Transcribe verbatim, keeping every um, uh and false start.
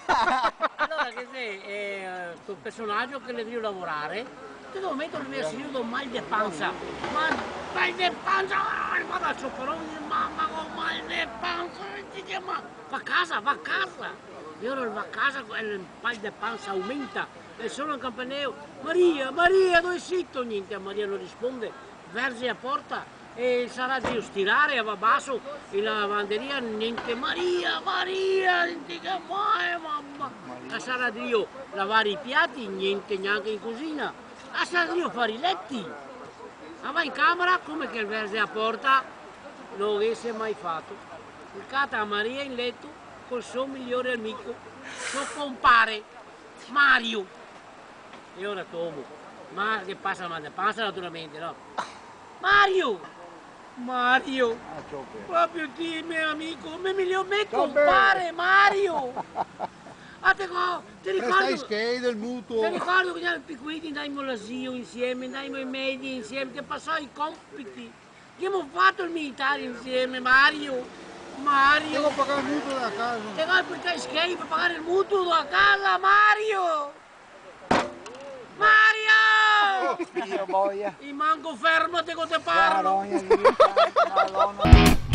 Alora che xe, eh, sto personajo che l'è drio lavorare, te devo meter el mio signor mal de pansa. Ma mal de pansa, ah, vado al soperon, mama, go mal de pansa, e ti che ma, va casa, va casa. E ora va casa, el mal de pansa aumenta, e sona el campaneo, Maria, Maria, dove sito? Gnente, Maria no risponde, verze a porta, e sarà drio stirare, va baso, e la lavanderia, gnente, Maria, Maria, gnente che fa, eh, mama. La sarà drio lavare i piati, gnente gnanca in cusina. La sarà drio fare i leti. La va in camera, come che el verze a porta, no ghe se mai fato. El cata a Maria in leto col so migliore amico, so compare. Mario! E ora tomo. Ma che pasa, ma pasa naturalmente, no? Mario! Mario! Ah, ciò che. Proprio ti, me amico, me miglior, me compare Mario! Ah, te go-, te ricordi? Presta i schei del mutuo. Te ricordi che noi picuini andaimo all'asilo insieme, andaimo ai medi insieme, che pasavo i compiti? Che ghemo fato el militare insieme, Mario? Mario! Devo pagare el mutuo dela casa. Te devi portare i schei par pagare el mutuo dela casa, Mario! Mario! Dio boia. E manco fermate co te parlo. Madonna, Madonna.